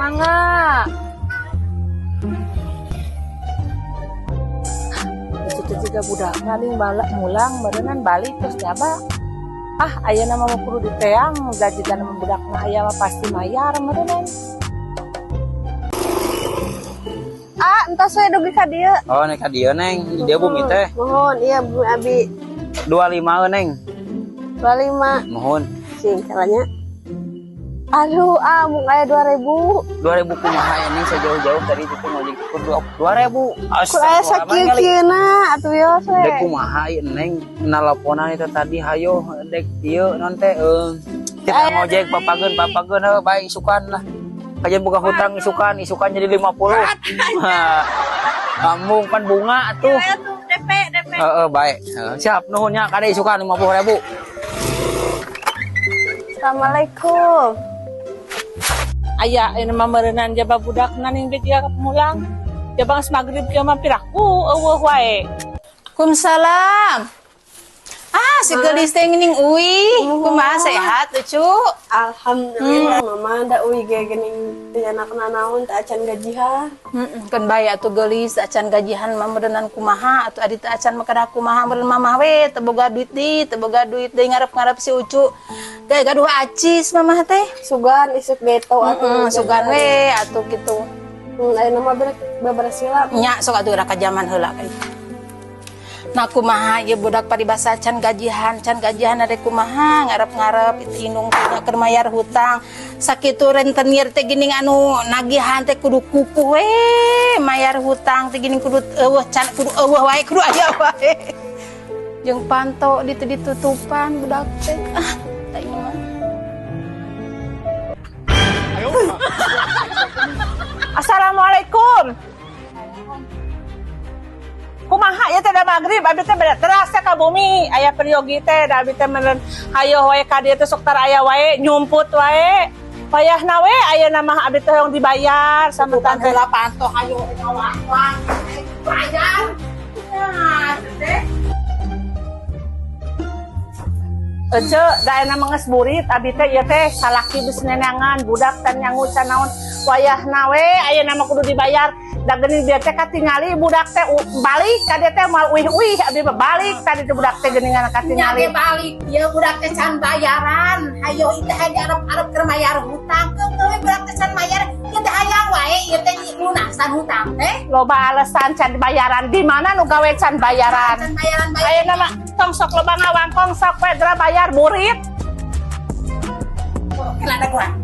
Mangga. Itu teh juga budakna ning balak mulang meureunnan balik terus nyaba. Ah, ayeuna mah kudu diteang da jigana mah budakna aya mah pasti mayar meureunnan. Ah, entos we dugi ka dieu. Oh, nek ka dieu, Neng. Di dieu bumi teh. Mohon, iya bumi abi. 25, Neng. 25. Mohon. Sing caranya. Aduh, ah, mung aya 2000. 2000 kumaha ya, Neng, sejauh-jauh tadi itu ngojek ukur 2000. Kur aya sakieu-kieuna atuh yos we. Dek kumaha ieu, Neng, naleponan itu tadi hayo dek ieu non teh kita ngojek papageun papageun heuh bae isukan lah. Kajian buka hutang isukan, isukan jadi 50. Kamu kan bunga tuh. DP, DP. Heeh, baik. Heeh, siap nuhun nya kade isukan 50.000. Assalamualaikum. Aya ayeuna mah meureunnan jaba budakna ning beh jiga mulang. Jaba geus magrib kieu mah piraku euweuh wae. Waalaikumsalam. Ah, si geulis teh geuning uih. Kumaha, sehat, Ucu? Alhamdulillah, Mama da uih ge geuning teu nyanak nanaon teh acan gajihan. Heeh, kan bae atuh geulis acan gajihan mah meureunnan kumaha atuh adi teh acan mah kedah kumaha meureun mamah we teu boga duit di, teu boga duit deui ngarep-ngarep si Ucu. Ge gaduh acis mamah teh. Sugan isuk geto atuh. Heeh, sugan we atuh kitu. Ayeuna mah berek beberes heula. Nya sok atuh ka jaman heula ka. Nah, kumaha ieu budak paribasa can gajihan ada kumaha ngarep-ngarep itu indung teh keur mayar hutang sakitu rentenir teh geuning anu nagihan teh kudu kukuh we mayar hutang teh geuning kudu euweuh can kudu euweuh wae kudu aya wae jeung panto ditu ditutupan budak teh, ah teh ini mah. Assalamualaikum. Kumaha ya teh, da magrib abi teh beda terasa ka bumi aya peryogi teh da abi teh meureun hayoh wae ka dieu teh sok tara aya wae nyumput wae. Wayahna we ayeuna mah abi teh hoyong dibayar sama tante. Heula panto hayo ngawang bayar. Nah, teh. Ece, da ayeuna mah geus burit abi teh ieu teh salaki geus nenangan budak tan nyangu can naon wayahna we ayeuna mah kudu dibayar da geuning dia teh katingali budak teh balik ka dieu teh moal uih-uih abi mah balik tadi teh budak teh geuningan katingali. Nyage balik, ya budak teh can bayaran. Hayo itu hayang arep-arep keur mayar hutang. Keun budak teh can mayar, ieu teh hayang wae ieu teh lunasan hutang teh. Loba alasan can bayaran, di mana nu gawe can bayaran? Can bayaran bayar. Ayeuna mah tong sok loba ngawangkong, sok we geura bayar burit. Kela ada kurang.